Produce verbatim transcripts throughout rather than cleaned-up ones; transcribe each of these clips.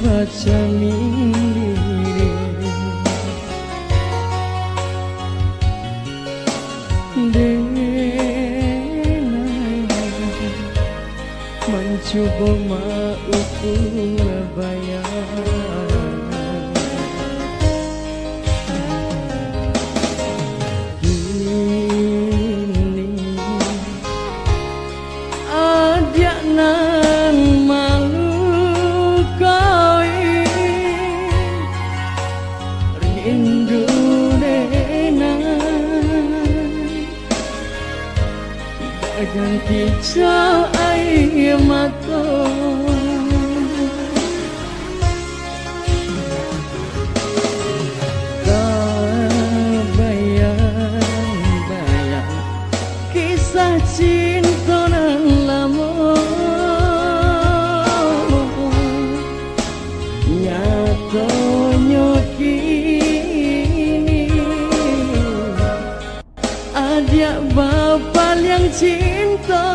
Camirin. Denai mancubo maukur bayangan. Kini adiak nan malukoi, rindu denai baganti jo aia mato. Tabayang-bayang kisah cinto nan lamo, nyatonyo kini adiak bapaliang cinto.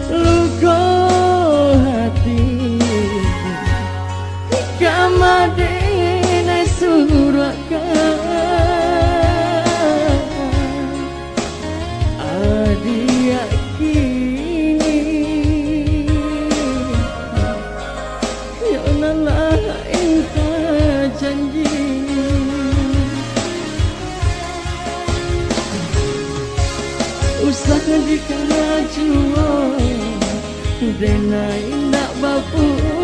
Luko hati ka mah denai suruahkan. Adiak kini, yo nan lah inta janji. Usah dikarajuo, denai indak bapu-